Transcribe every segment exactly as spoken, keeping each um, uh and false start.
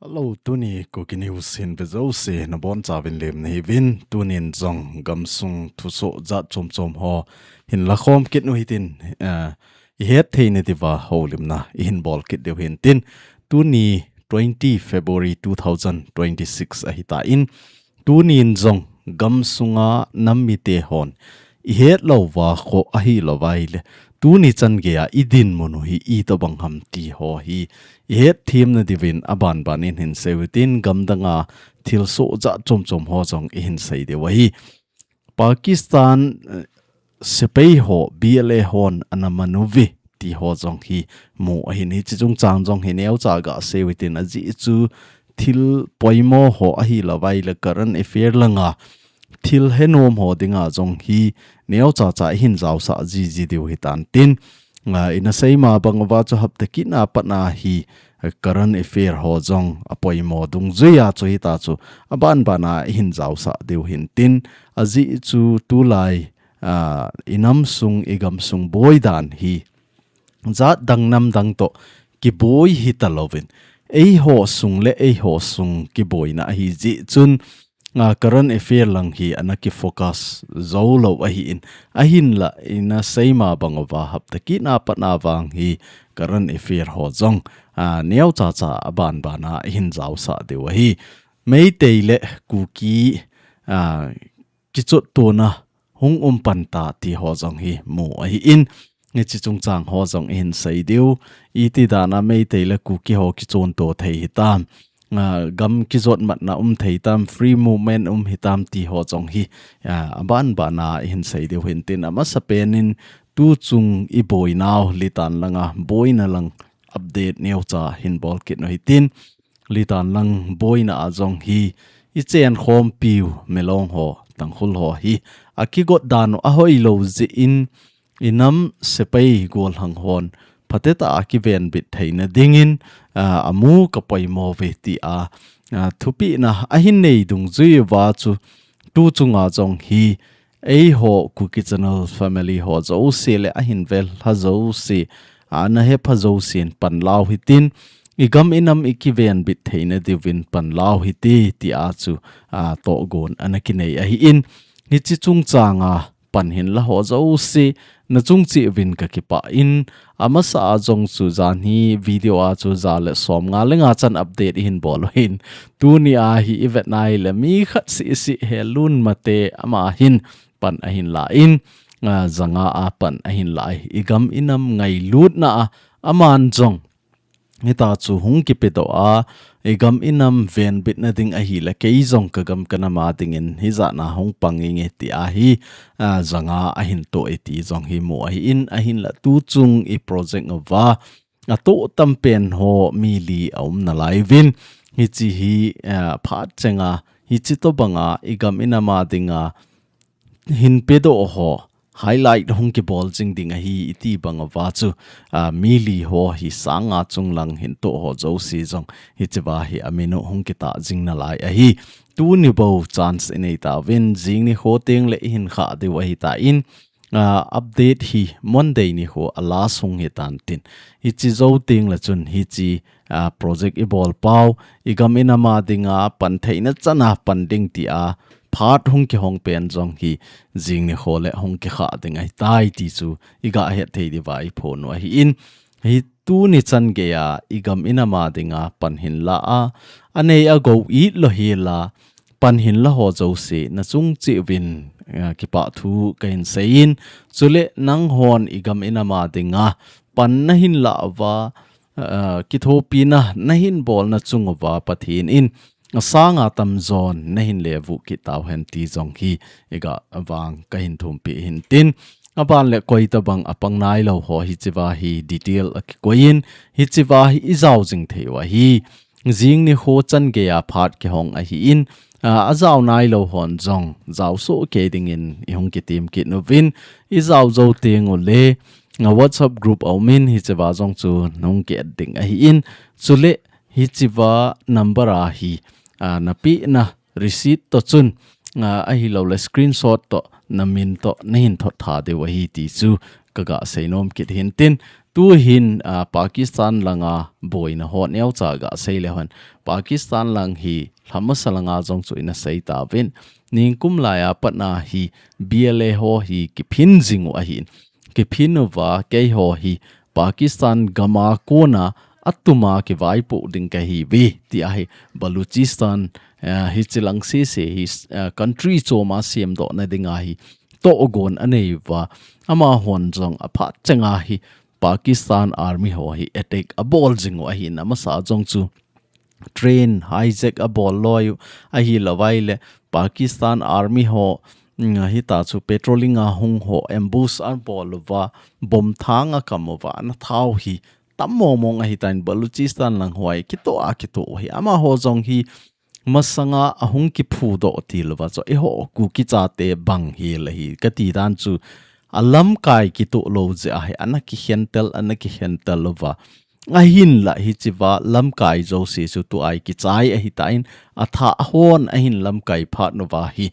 Hello, tuni Kuki News hin vejouse nabonchauvin lemna hiuvin, tunin jong gamsung thusoh jat chomchom ho hin lakhom kit u hitin, eh, ihet theina diuva houlimna ihin bol kit diu hintin, tuni twenty February two thousand twenty-six ahitan, tunin jong gamsunga nam mite hon ihet louva kho ahilouvai le, tuni chan geiya idinmun u hi itobang ham ti ho hi ihet themna diuvin abanbanin hin seiu hitin, gamdanga thilsoh jat chomchom ho jong ihin sei diu ahi. Pakistan, eh, sepai ho, B L A hon ana man uve ti ho jong hi mu ahin, hiche chungchang jong hi neocha gaseiu hitin, ajeh chu thil poimo ho ahilouvai le current affair langa thil henom ho dinga jong hi neocha cha ihin jaosah jiji diu hitan tin, ah, ina seima bang uva chu hapta kit a pat a hi, ah, current affair ho jong apoimo dungjuiya chu hita chu abanbana ihin jaosah diu hintin, ajeh chu tulai, ah, inam sung, igam sung boi dan hi jat dang nam dang toh kiboi hita louvin, eiho sung le eiho sung kiboina ahi jeh chun, ah, current affair lang hi ana kifocus jou lou ahin, ahinla ina seima bang uva hapta kit a pat a vang hi current affair ho jong, ah, neocha cha abanbana ihin jaosah diu ahi. Meitei le Kuki, ah, kichottona hung um pan ta ti ho jong hi mu ahin, hiche chungchang ho jong ihin sei diu, iti dana Meitei le Kuki ho kichonto thei hitam, ah, gam kijotmatna um thei tam, free movement um hitam ti ho jong hi, ah, abanbana ihin sei diu hintin, amasapen in tuchung iboinau Litan langa boina lang update neocha hin bol kit u hitin, Litan lang boina a jong hi ichen khompiu Milong ho, Tangkhul ho hi akigot dan u ahoilou jeh in, inam sepai golhang hon phatecha a kivenbit theina dingin, ah, amu kapoimo uve tia, ah, thupehna ahin nei dungjui uva chu, tuchunga jong hi eiho Kuki Channel family ho jouse le ahin vel lha jouse, ana hepha jousen panlau hitin, igam inam ikivenbit theina diuvin panlau hite tia chu, ah, tohgon ana kinei ahin, hiche chungchanga pan hinla ho jouse nachung cheh uvin kakipah in, amasa a jong chu janhi video a chu ja le som nga le nga chan update ihin bol u hin, tuni a hi ivet nai le mi khat seh seh Helun Mate ama hin pan ahin la in, ah, janga a pan ahin la, igam inam ngailutna a aman jong hita chu hung kipedoh a, igam inam venbitna ding ahile kei jong kagam kanam a dingin hijatna hung pang inge tia hi, ah, janga ahin toh e ti jong hi mu ahin, ahinla tuchung iproject uva atoh tampen ho mi li aum nalai uvin, hiche hi, ah, phat chenga hiche tobanga igam inam a dinga hin pedoh ho highlight hung kibol jing ding ahi iti bang uva chu, ah, mi li ho hi sang nga chung lang hin toh ho jouse jong hichea hi amin u hung kitah jing nalai ahi. Tuni bou chance inei tauvin, jing nikho teng le ihin khah diu ahitan, ah, update hi Monday nikho a last hung hitan tin, hiche jou teng le chun hiche, ah, project ibol pau, igam inam a dinga pan theina chana pan ding tia phat hung kihong pen jong hi jing nikho le hung kikhah ding ahitai ti chu iga het thei diuva iphon u ahin, hi tuni chan geiya igam inam a dinga pan hin la a, anei agou it lou hela, pan hin la ho jouse nachung cheh uvin, eh, kipah thu kahin seiyin, chule nanghon igam inam a dinga pan nahin lah uva, eh, kithopina nahin bolna chung uva Pathen in asanga tamjon nahin levuh kit tauhen ti jong hi iga vang kahin thumpi hintin, aban le koi tabang apang nailou ho hichea hi detail akikoi in, hichea hi ijao jing thei u ahi. Jing nikho chan geiya phat kihong ahin, ah, ajao nailou hon jong jao soh kei dingin ihung kitem kit uvin, ijao jou teng ule, ah, WhatsApp group aumin hichea jong chu nahung ki add ding ahin, chule hichea number a hi, ah, napehna receipt toh chun, ah, ahilouleh screenshot toh namin toh nahin thot tha diu ahi ti chu kaga seinom kit hin tin, tuhin, ah, Pakistan langa boina ho neocha ga sei le hon, Pakistan lang hi lhamasa langa jong chu ina sei tauvin, ningkum laiya patna hi B L A ho hi kiphin jing u ahin, kiphin uva keiho hi Pakistan gama kona atuma kivaipoh ding kahiuve, ti ahi. Baluchistan, eh, hichi lang sese hi, eh, country choma semdohna dinga hi tohgon anei uva, amahon jong aphat chenga hi Pakistan Army ho hi attack abol jing u ahin, amasa jong chu train hijack abol loi u ahi, lou vai le Pakistan Army ho, mm, hita chu patrolling a hung ho ambush abol uva, bomb thang akam uva, ana thau hi tam mong mong ahitan, Baluchistan lang ho hi kitoh a kitoh hi, amaho jong hi masanga ahung kiphudoh til uva chu, eiho Kuki chate bang hile hi kati dan chu, alamkai kitoh lou jeh ahi, ana kikhentel, ana kikhentel uva. Ahinla hichiva lamkai jouse chu tua hi kichai ahitan, atha ahon ahin lamkai phat uva hi,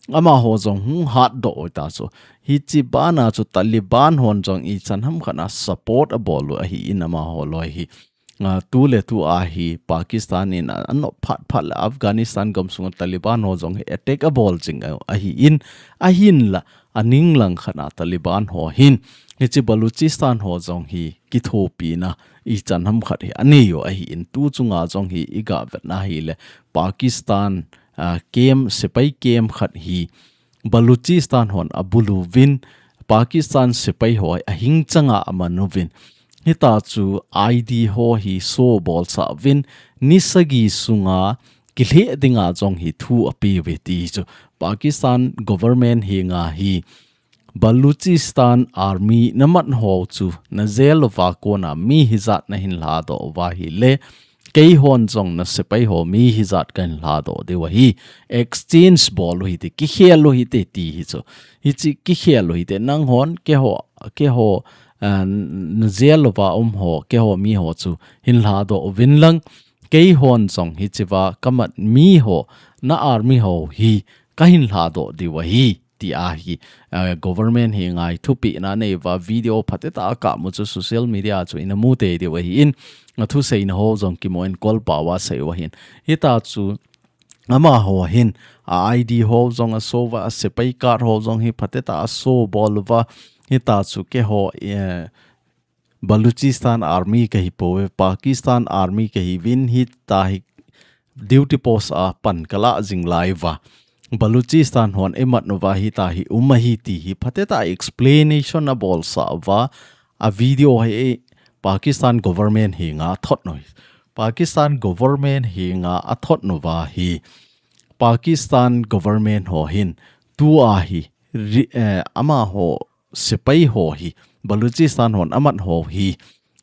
amaho jong hung hatdoh u ta chu. Hichi bana chu Taliban hon jong ichan hamkhat a support abol u ahin, amaho loi hi. Ah, tu le tu ahi Pakistan in a, anop phat phat le Afghanistan gam sunga Taliban ho jong hi attack abol jing a, ahin, ahinla aning lang khat a Taliban ho hin hichi Baluchistan ho jong hi kithopina ichan hamkhat hi anei u ahin, tu chunga jong hi iga vetna hile Pakistan, ah, camp, sepai camp khat hi Baluchistan hon abulu uvin, Pakistan sepai ho ahing changa aman uvin. Hita chu I D ho hi show bolsah uvin, ni sagi sunga kilheh dinga jong hi thu ape uve ti chu. Pakistan government henga hi Baluchistan Army namat ho chu najel uva kona mi hijat nahin lhadoh uva hile, keihon jong nasepai ho mi hijat kahin lhadoh diu ahi, exchange bol u hite, kikhel u hite ti hi chu. Hichi kikhel u hite, nanghon keiho, keiho, ah, najel uva um ho, keiho mi ho chu hin lhadoh uvin lang, keihon jong hichiva kamat mi ho, na army ho hi kahin lhadoh diu ahi, ti ahi. Ah, government henga hi thupeh na anei uva, video phatecha akap u chu social media chu ina mu tei diu ahin, athuseina ho jong kimu in kolpa uva sei u ahin. Hita chu amaho hin, a I D ho jong ashow uva, asepai card ho jong hi phatecha ashow bol uva, hita chu keiho, eh, Baluchistan Army kahi pouve, Pakistan Army kahiuvin, hita hi duty post a pan kalah jing lai uva, Baluchistan hon eimat uva hita hi um ahi ti hi phatecha explanation abolsah uva, a video hi Pakistan government henga athot u hi. Pakistan government henga athot uva hi Pakistan government ho hin tua hi ri-, eh, amaho sepai ho hi, Baluchistan hon amat ho hi,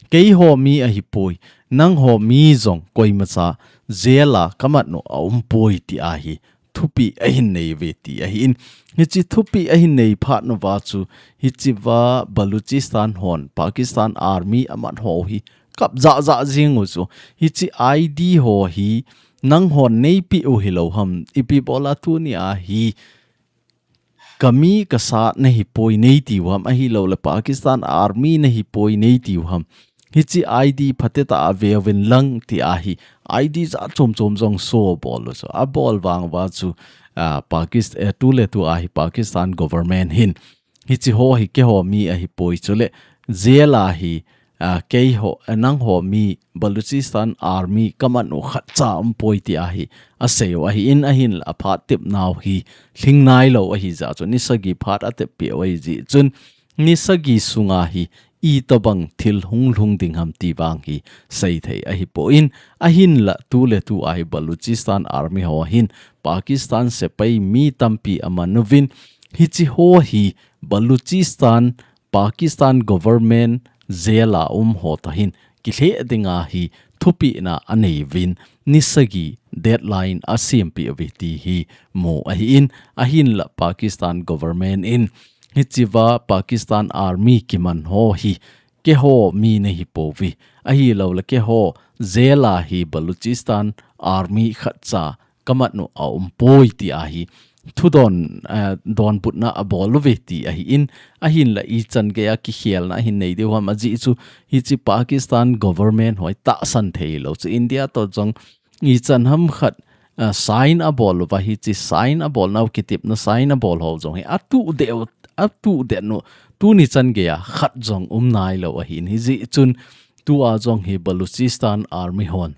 keiho mi ahipoi, nangho mi jong koimacha jail a kamat u aumpoi ti ahi thupeh ahin nei uve ti ahin. Hichi thupeh ahin nei phat uva chu, hichiva Baluchistan hon Pakistan Army amat ho hi kap jahjah jing u chu. Hichi I D ho hi nanghon neipeh u hilou ham, ipi bola tunia hi kami kasa nahipoi neiti u ham, ahilouleh Pakistan Army nahipoi neiti u ham. Hichi I D phatecha aveuvin lang ti ahi. I D jat chom chom jong show bol u chu. Abol vang uva chu, ah, Pakist-, eh, tu le tu ahi Pakistan government hin, hichi ho hi keiho mi ahipoi chule, jail a hi, ah, keiho, eh, nangho mi Baluchistan Army kamat u khatcha aumpoi ti ahi asei u ahin, ahinla aphat tep nau hi lhing nailou ahi jeh chun, ni sagi phat atep peh u ahi jeh chun, ni sagi sunga hi itobang thil hung lhung ding ham ti vang hi seithei ahipoi, ahinla tu le tu ahi Baluchistan Army ho hin Pakistan sepai mi tampi aman uvin, hichi ho hi Baluchistan Pakistan government jail a um ho toh hin kilheh dinga hi thupehna anei uvin, ni sagi deadline asempeh uve ti hi mu ahin, ahinla Pakistan government in hichiva Pakistan Army kiman ho hi keiho mi nahipouve, ahilouleh keiho jail a hi Baluchistan Army khatcha kamat u aumpoi ti ahi. thudon, eh, donbutna abol uve ti ahin, ahinla ichan geiya kikhelna ahin nei diu ham ajeh chu hiche Pakistan government ho hi tahsan thei lou chu India toh jong ichan ham khat, ah, sign abol uva hiche sign abolnau kitepna sign abol ho jong hi atuh deh u, atuh deh u tuni chan geiya khat jong um nailou ahin hijeh chun tua jong hi Baluchistan Army hon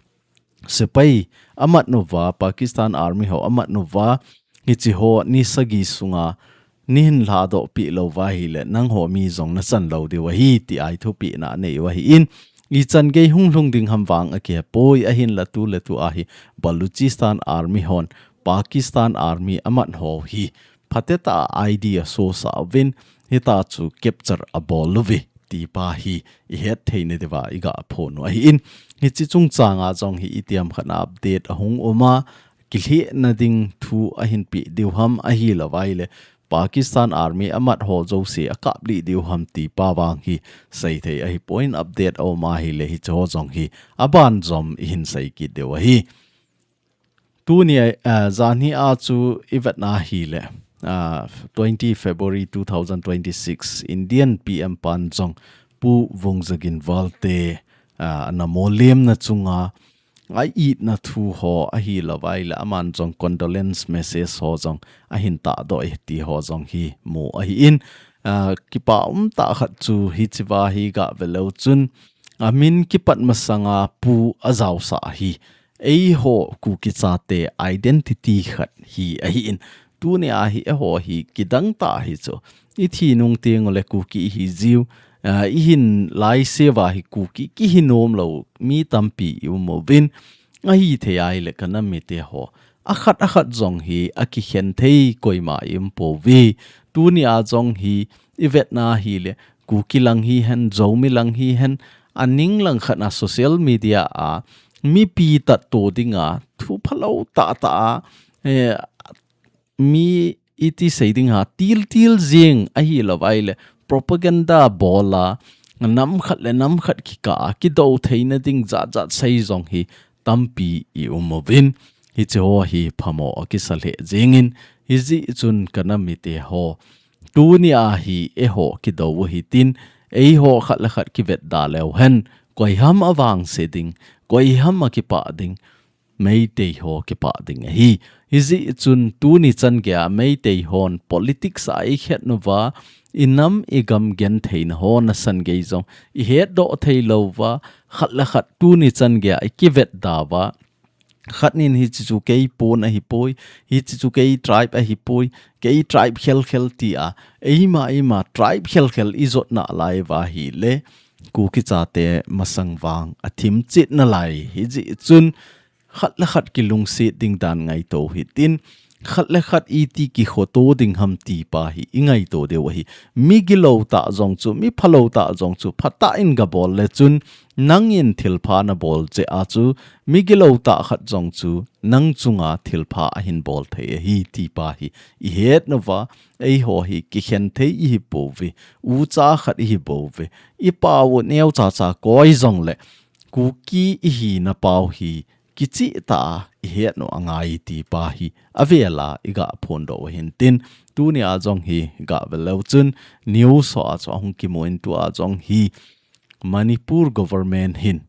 sepai amat uva, Pakistan Army ho amat uva, hiche ho ni sagi sunga neihin lhadoh peh lou uva ahile, nangho mi jong nachan lou diu ahi, tia thupehna anei u ahin, ichan gei hung lhung ding ham vang akihe poi, ahinla tuletu a hi Baluchistan Army hon Pakistan Army amat ho hi phatecha a I D asosah uvin, hitia chu capture abol uve ti pa hi ihet theina diuva iga phon u ahin, hiche chungchanga jong hi itiham khat a update ahung um a, kilhehna ding thu ahin peh diu ham ahilou vaile Pakistan Army amat ho jouse akaplih diu ham ti pa vang hi seithei ahipoi, update aum ahile hiche ho jong hi aban jom ihin sei kit diu ahi. Tuni, ah, janhi a chu ivetna ahile, ah, twenty February two thousand twenty-six, Indian P M pan jong Pu Vungzagin Valte, ah, ana molemna chunga a-itna thu ho ahilou vaile aman jong condolence message ho jong ahin tahdoh e ti ho jong hi mu ahin, ah, kipa umtah khat chu hichea hi gave leu chun amin kipat masanga Pu ajaosah hi eiho Kuki chate identity khat hi ahin, tuni a hi eiho hi kidang tah hi chu. Ithi nung teng ule Kuki ihi jiu, ah, ihin laiseuva hi Kuki kihi nom lou mi tampi i um uvin, ahithei ahile ka nam mite ho akhat akhat jong hi akikhen thei koima i um pouve. Tuni a jong hi ivetna ahile Kuki lang hihen, Zomi lang hihen, aning lang khat a social media a mipi tatto dinga thu phalou tahtah a, eh, mi iti sei ding ham, tiltil jing ahilou vaile propaganda bol a, nam khat le nam khat kikah a kidou theina ding jatjat sei jong hi tampi i um uvin, hiche ho hi phamo akisa lheh jengin, hijeh chun ka nam mite ho, tuni a hi eiho kidou u hitin, eiho khat le khat kivetda leu hen, koi ham avangse ding, koi ham akipah ding, Meitei ho kipah ding ahi. Hijeh chun tuni chan geiya Meitei hon politics a eikhet nauva, i nam i gam gentheina ho nasan gei jong i hetdoh thei louva, khat le khat tuni chan geiya i kivetda uva, khat nin hiche chu kei pon ahipoi, hiche chu kei tribe ahipoi, kei tribe khelkhel tia, eima eima tribe khelkhel i jotna lai uva ahile, Kuki chate masang vang athim chet nalai. Hijeh chun khat le khat kilungset ding dan ngaito hitin, khat le khat iti kikhoto ding ham ti pa hi i ngaito diu ahi. Mi gilou tah jong chu, mi phalou tah jong chu, phatah in gabol le chun, nangin thilpha nabol jeh a chu, mi gilou tah khat jong chu, nang chunga thilpha ahin bol thei ahi ti pa hi i het nauva, eiho hi kikhen thei i hi pouve, ucha khat i hi pouve, i pau u neocha cha koi jongle, Kuki i hina pau hi, kicheh tah a i het nau angai ti pa hi, avel a i ga phondoh u hintin, tuni a jong hi ga vel leu chun, news ho a chu ahung kimu in tua jong hi, Manipur government hin,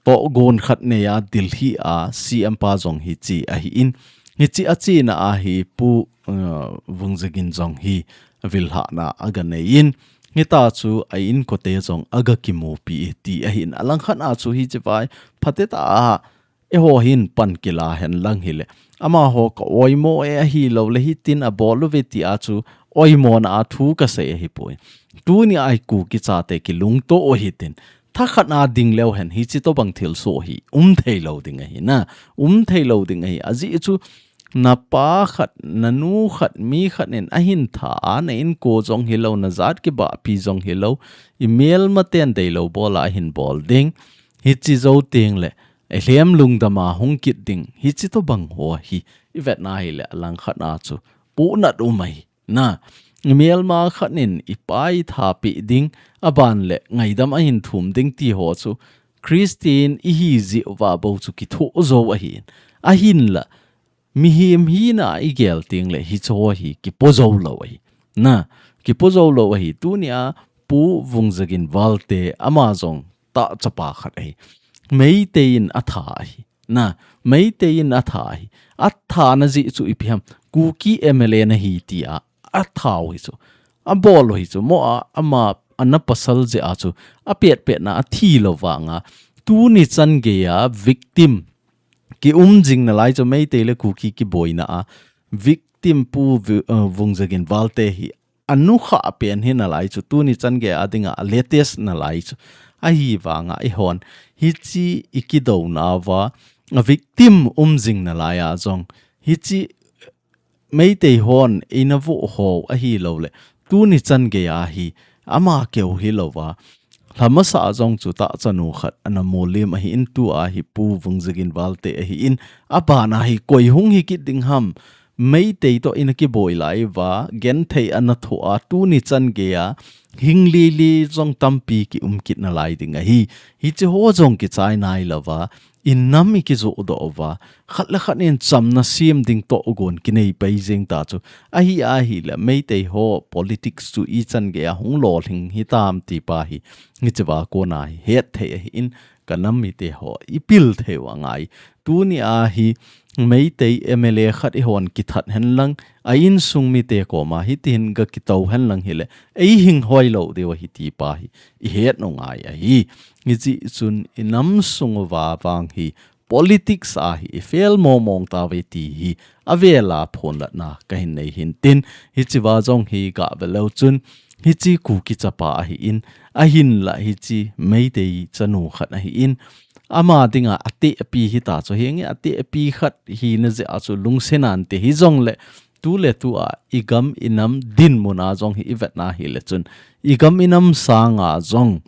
tohgon khat nei a Delhi a C M pa jong hi che ahin, hiche a chena a hi Pu, uh, Vungzagin jong hi vil hahna a ga nei in, hita chu a inkote jong a ga kimupi ti ahin, a langkhat a chu hiche vai phatecha a eiho hin pan kila hen lang hile, amaho ka oimo e ahilou le hitin a bol uve ti a chu oimona a thu ka sei ahipoi. Tuni a hi Kuki chate kilungto u hitin, thakhat a ding leu hen hiche tobang thilsoh hi um thei lou ding ahi na, um thei lou ding ahi. Ajeh chu na pa khat, na nu khat, mi khat in ahin tha a, na inko jong hilou, na jat kibahpi jong hilou, i melma ten deilou bol a ahin bol ding. Hiche jou teng le, i lhem lungdam a hung kit ding. Hiche tobang ho hi i vetna hile a langkhat a chu puhnat um ahi. Na, i melma khat in i pa i tha pe ding, a ban le ngaidam ahin thum ding ti ho chu Christian i hi jeh uva bou chu kithoh jou ahin. Ahinla, Mihem hina igel teng le hicheho hi kipo jou lou ahi. Na, kipo jou lou ahi. Tunia Pu Vungzagin Valte ama jong tahchapa khat ahi. Meitei in atha ahi. Na, Meitei in atha ahi. Athana jeh chu ipi ham, Kuki M L A nahi tia athau hi chu. Abol u hi chu. Mo a, ama ana pasal jeh a chu apetpetna athi lou vanga, tuni chan geiya victim kium jing nalai chu, Meitei le Kuki kiboina a victim Pu Vi-, uh, Vungzagin Valte hi anukha pen hi nalai chu, tuni chan geiya dinga latest nalai chu. Ahivanga eihon hiche ikidouna uva, a victim um jing nalai a jong, hiche Meitei hon eina voh ho ahilou le, tuni chan geiya hi ama keu hilouva, lhamasa a jong chu tahchanu khat ana mollem ahin, tua hi Pu Vungzagin Valte ahin, abana hi koi hung hi kit ding ham, Meitei toh ina kiboi lai uva, genthei ana thoh a, tuni chan geiya hing lili jong tampi kium kit nalai ding ahi. Hicheho jong kichai nailouva, inam ikijoh doh uva, khat le khat in chamna sem ding togon kinei pai jeng ta chu. Ahi, ahile Meitei ho politics chu ichan geiya hung lolhing hitam ti pa hi, hichea kona hi hetthei ahin, kanam mite ho ipil thei u angai. Tunia hi Meitei M L A khat eihon kithat henlang, a insung mite koma hitihin gakitou henlang hile, eihing hoilou diu ahi ti pa hi ihet u ngai ahi. Hijeh chun inam sung uva vang hi politics a hi ifel mongmong tauve ti hi avela phondohna kahin nei hin tin, hichea jong hi gave leu chun, hiche Kuki chapa ahin, ahinla hiche Meitei chanu khat ahin, ama dinga atehpi hita chu, henge atehpi khat hina jeh a chu lungset nante, hijongle tuletua igam inam dinmun a jong hi ivetna hile chun, igam inam sanga jong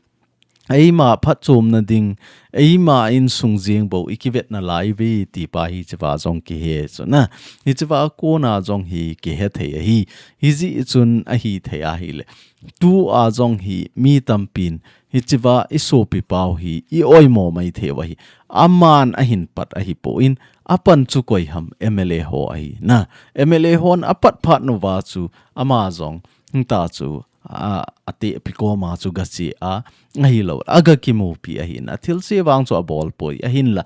eima phatchomna ding, eima insung jeng bou ikivet nalai uve ti pa hichea jong kihe chu na. Hichea kona jong hi kihethei ahi. Hijeh chun ahithei ahile, tua jong hi mi tampin hichea isopi pau hi ioimo maithei u ahi. Aman ahin pat ahipon, apan chu koi ham, M L A ho ahi na. M L A hon apat phat uva chu ama jong hita chu a, atehpi koma chu gache a, ahilou, agakimupi ahin, athilse vang chu abol poi, ahinla,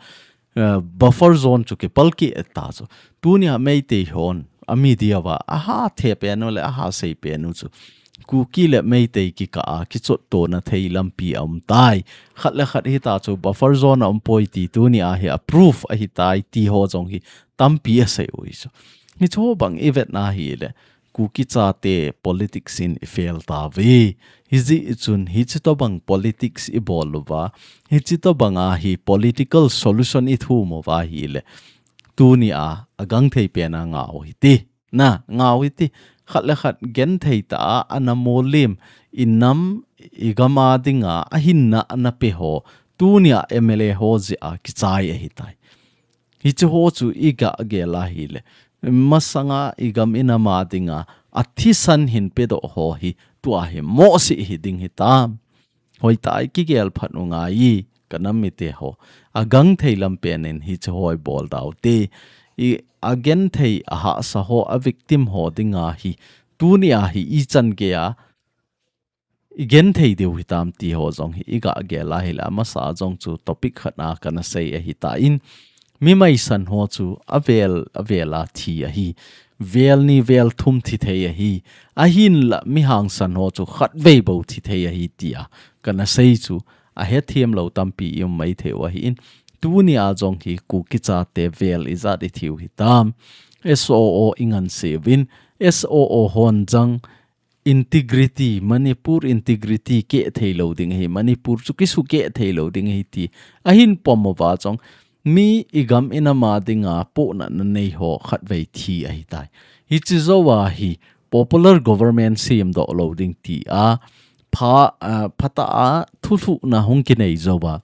eh, buffer zone chu kipal kit ta chu. Tunia Meitei hon a media uva ahathe pen u le ahatsei pen u chu, Kuki le Meitei kikah a kichottona thei lampi aumtai. Khat le khat hita chu buffer zone a umpoi ti tunia hi a proof ahitai ti ho jong hi tampi asei u hi chu. Hicheho bang ivetna hile, Kuki chate politics in ifel tauve. Hijeh chun hiche tobang politics ibol uva, hiche tobanga hi political solution ithum uva hile, tunia agangthei pena ngah u hite. Na, ngah u hite. Khat le khat genthei tah a ana mollem, inam igam a dinga ahinna ana pe ho, tunia M L A ho jeh a kichai ahitai. Hicheho chu igagel ahile, masanga igam inam a dinga athisan hin pedoh ho hi, tua hi mohseh hiding hitam. Hoitah a ikigel phat u ngai, kanam mite ho. Agangthei lampen in hicheho ibol daute. I, agenthei, ahahsa ho, a victim ho dinga hi, tunia hi ichan geiya igenthei diu hitam ti ho jong hi igagel ahile, amasa jong chu topic khat a kana sei ahitan, mi maisan ho chu avel avela thi ahi. Vel ni vel thum thi thei ahi. Ahinla mi hangsan ho chu khatvei bou thi thei ahi tia kana sei chu, ahethem lou tampi ium maithei u ahin, tunia jong hi Kuki chate vel ijat ithiu hitam. S O O ingansei uvin, S O O hon jong integrity, Manipur integrity keh thei lou ding ahi, Manipur chu kisukeh thei lou ding ahi ti ahin pom uva jong, mi igam inam a dinga pohnatna nei ho khatvei thi ahitai. Hiche jouva hi popular government semdoh lou ding tia pha, ah, phatah a thulhuhna hung kinei jouva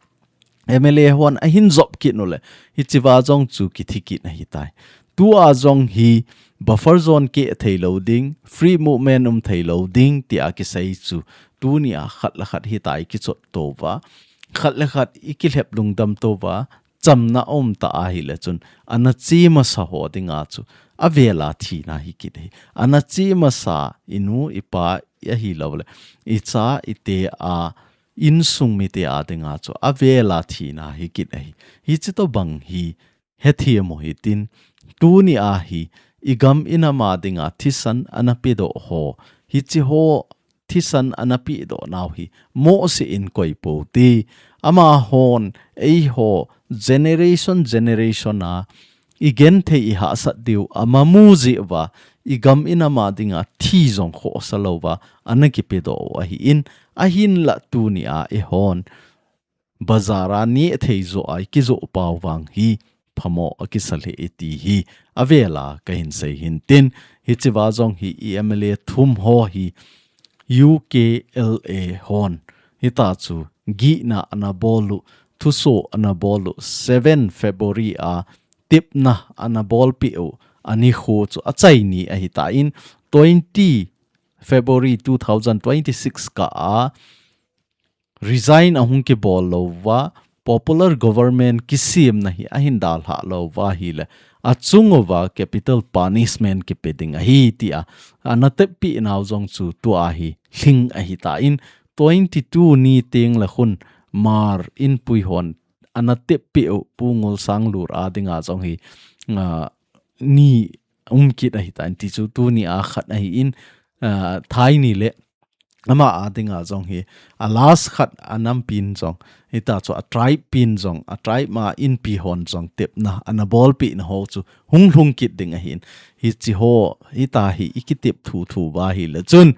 M L A hon ahin jop kit u le, hichea jong chu kithi kit ahitai. Tua jong hi buffer zone keh thei lou ding, free movement um thei lou ding tia kisei chu, tunia khat le khat hitia ikichotto uva, khat le khat ikilhep lungdamto uva, chamna um ta ahile chun, ana che masa ho dinga chu, avela thina hi kit ahi. Ana che masa inu, ipa, ahilouleh, icha, ite a, insung mite a dinga chu, avela thina hi kit ahi. Hichi tobang hi, hethem u hitin, tuni a hi, igam inam a dinga thisan ana pedoh ho, hichi ho thisan ana pedoh nau hi, mohseh in koi pou te, amahon, eiho, generation, generation a, igenthei ihahsat diu, amamu jeh uva, igam inam a dinga thi jong khohsa louva, ana kipedoh u ahin, ahinla tuni a eihon, bazar a nehthei joh a ikijoh pau vang hi phamo akisa lheh e ti hi avela kahin sei hintin, hichiva jong hi i M L A thum ho hi U K L A hon hitachu gihna ana bol u, thuso ana bol u, seven February a tepna ana bolpeh u, anikho chu achaini ahitan, twenty February two thousand twenty-six kah a resign ahung kibol louva, popular government kisemna hi ahin dalhah louva ahile, achung uva capital punishment kipe ding ahi tia ana teppeh nau jong chu tua hi lhing ahitan, twenty-two ni tengle khun Hmar Inpui hon ana teppeh u Pu Ngulsanglur a dinga jong hi, ah, ni um kit ahitan, tichu tuni a khat ahin, ah, thai ni le ama a dinga jong hi, a last khat a nampin jong, hitachu a tribe pin jong, a tribe ma Inpi hon jong tepna ana bolpeh na ho chu hung lhung kit ding ahin, hichi ho, hita hi ikitep thuthu uva ahile chun,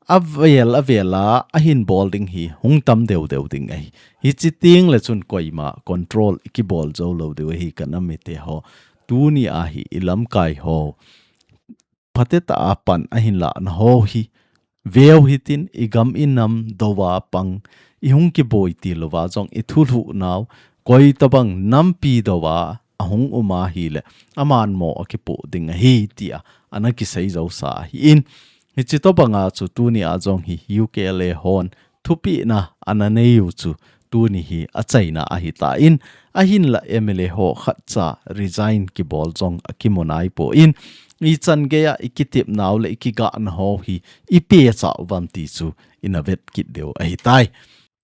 avel, avel a, ahin bol ding hi hung tam deudeu ding ahi. Hichi tengle chun koima control ikibol jou lou diu ahi ka nam mite ho. Tuni a hi ilamkai ho, phatetah a pan ahin lahna ho hi, veu hitin, igam inam douva pang, ihung kiboi til uva jong ithulhuh nau, koi tobang nampi douva ahung um ahile, aman mo akipoh ding ahi tia ana kisei jousa ahin, hichi tobanga chu tuni a jong hi U K L A hon thupehna ana nei u chu tuni hi achaina ahitan, ahinla M L A ho khatcha resign kibol jong akimu naipon, ichan geiya ikitep nau le ikigah na ho hi ipehcha uvam ti chu ina vet kit diu ahitai.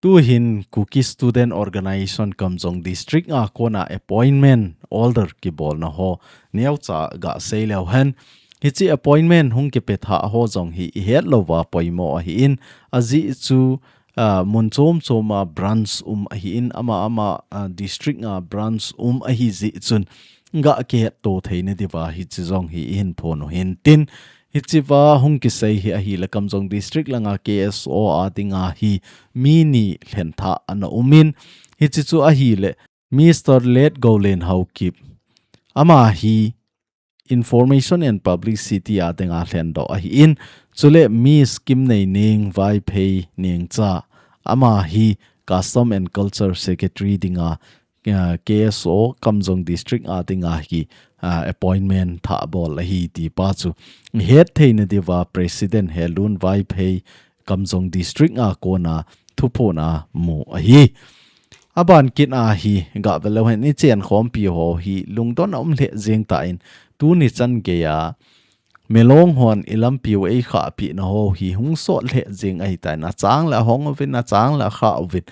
Tuhin Kuki Student Organisation Kamjong District a kona appointment order kibolna ho neocha gasei leu hen. Hichi appointment hung kipethah ho jong hi ihet louva poimo ahin, ajeh chu, ah, mun chom chom a branch um ahin, ama ama, ah, district a branch um ahi jeh chun, ga kihetto theina diuva hichi jong hi ihin phon u hintin, hichiva hung kisei hi ahile Kamjong District langa K S O a dinga hi mi ni lhentha ana umin, hichi chu ahile Mister Letgoulen Haokip, ama hi Information and Publicity a dinga lhendoh ahin, chule Miss Kimneining Vaiphei Nengcha, ama hi Custom and Culture Secretary dinga, ah, K S O Kamjong District a dinga hi, ah, appointment thah bol ahi ti pa chu ihet theina diuva President Helun Vaiphei Kamjong District a kona thuphon amu ahi. Aban kit a hi gavel leu hen, ichen khompi ho hi lungdon a um lheh jeng tan, tuni chan geiya Milong hon ilampiu eikhahpeh na ho hi hung sot lheh jeng ahitan, achang le ahong uvin, achang le akhah uvin.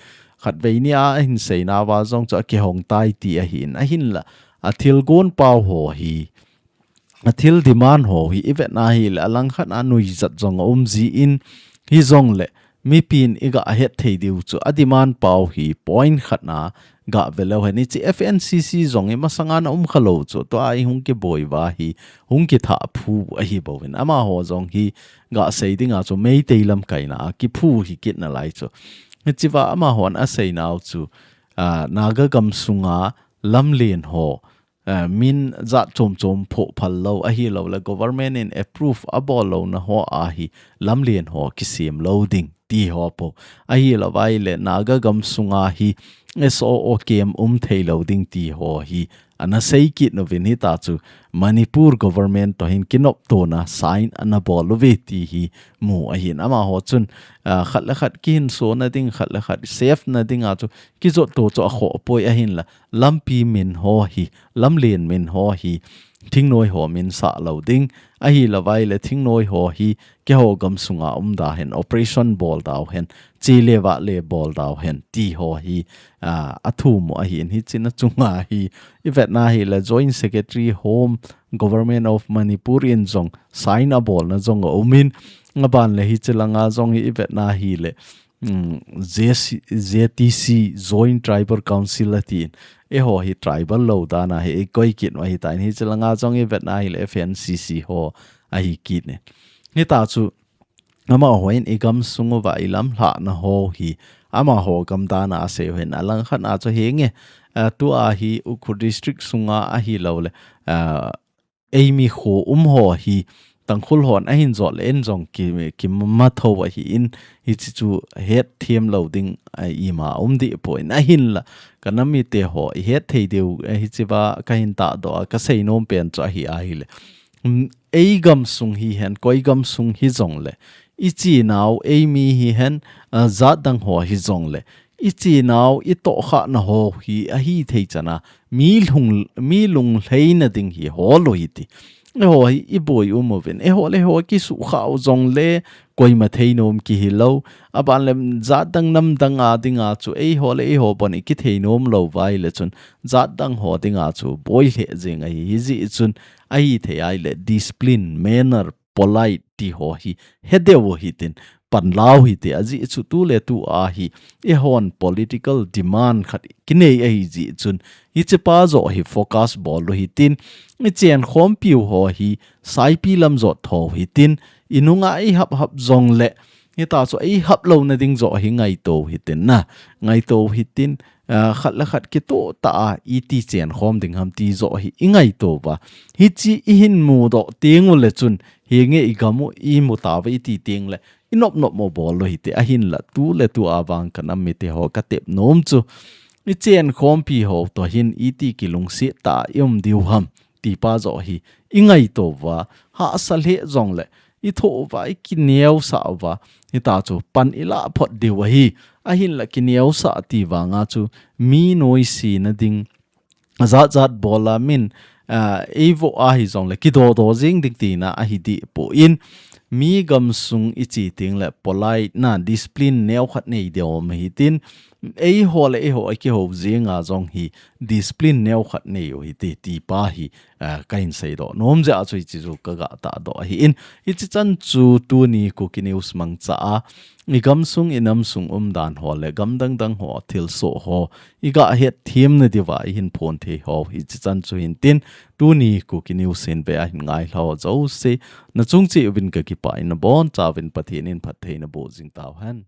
Khatvei nia ahin seinauva jong chu akihong tai ti ahin, ahinla athilgon pau ho hi, athil demand ho hi ivet na hile alangkhat a nuijat jong aum jin, hijongle mipin iga het thei diu chu a demand pau hi point khat na gavel leu hen, hichi F N C C jong imasanga ana um khalou chu tua ihung kiboi uva hi hung kithah phu ahi bouvin, amaho jong hi gasei dinga chu Meitei lamkaina a kiphu hi kit nalai chu. Hichiva amahon aseinau chu, ah, Naga gamsunga lamlen ho, eh, min jat chom chom phoh phal lou ahilouleh government in approve abol louna ho a hi lamlen ho kisem lou ding ti ho po. Ahilouva ahile Naga gamsunga hi S O O camp um thei lou ding ti ho hi ana sei kit uvin hita chu Manipur government to hin kinoptona sign ana bol uve ti hi mu ahin amaho chun, ah, khat le khat kihin sona ding, khat le khat safe na ding a chu kijot to chu akhoh poi ahinla lampi min ho hi, lamlen min ho hi, thingnoi ho min sah lo ding, ahi lo vai le thingnoi ho hi, keiho gam sunga um da hen, operation bol dau hen, chi le va le bol dau hen, ti ho hi, ah, a thu mu ahin hichina chunga hi, i vetna hi le Joint Secretary Home Government of Manipur in jong sign a bolna jong a umin, a ban le hichi langa jong hi i vetna hi le, um, J C, J T C, Joint Tribal Council a tin, eiho hi tribal lo dana hi, ei koi kit ma hi ta in hichi langa jong i vetna hi le F N C C ho ahi kit ne. Hita chu, amaho in i gam sung uva i lamlhahna ho hi, amaho gam dana a sei u hen a lang khat a chu hi nge, ah, tua hi Ukhrul District sunga ahi lo le, ah, ei mi kho um ho hi, Tangkhul hon ahin jot le en jong ki, ki ma tho ahi in, hichi chu het thiam lo ding, ah, ima um di poi in ahinla, ka nam mite ho, i het thei diu, eh, hichi va ka hin ta do a, ka sei nom pen chu ahi ahi le. Um, ei gam sung hi hen, koi gam sung hi jong le, i chi nau, ei mi hi hen, ah, jat dang ho hi jong le, i chi nau, i toh kha na ho hi, ahi thei chana, mi lung, mi lung hlei na ding hi ho lo hi ti. Eiho hi, i boi um uvin. Eiho le ho ki su kha u jong le, koi ma thei nom ki hi lo. A ban le jat dang nam dang a ding a chu, eiho le eiho bon i ki thei nom lo vai le chun, jat dang ho ding a chu, boi hle jing ahi hi ji chun, ahi thei ai le, discipline, manner, polite ti ho hi, he deu hi tin, pan lau hi ti a ji chu tu le tu a hi, eihon political demand khat kinei ahi ji chun, hichi pa jo hi focus bol lo hi tin, i chen khom piu ho hi, saipi lam jo tho hi tin, i nunga i hap hap jong le, hita chu i hap lo na ding jo hi ngaito hi tin na, ngaito hi tin, ah, khat le khat kito ta a, i ti chen khom ding ham ti jo hi i ngaito va. Hichi i hin mu do ting u le chun, hi nge i gam u i mu ta va i ti ting le, i nop nop mo bol lo hi ti ahinla tu le tu a vang ka nam mite ho ka tep nom chu. I chen khom pi ho to hin i ti ki lungsi ta i um diu ham ti pa jo hi i ngaito va. Hahsa le jong le, i tho va, i ki neo sa va. Hita chu pan i la phot diu ahi. Ahinla ki neo sa ti vanga chu mi noi si na ding. Jat jat bol a min, ah, ei vo ahi jong le, ki do do jing ding tina ahi di po in. Mi gam sung i chi ting le, polite na, discipline neo khat nei deu ma hi tin. Eiho le eiho a ki ho jing a jong hi, discipline neo khat nei u hi ti, ti pa hi, ah, ka hin sei do. Nom ja chu hichi chu ka ga ta do ahi in. Hichi chan chu tuni Kuki News mangcha a, i gam sung i nam sung um dan ho le gam dang dang ho thil so ho i ga het thiam na diva i hin phon thei ho hichi chan chu hin tin tuni Kuki News hin ve a hin ngai hlo jo se na chung chi uvin ka kipa in na bon cha uvin Pathen in phat thei na bo jing tau hen.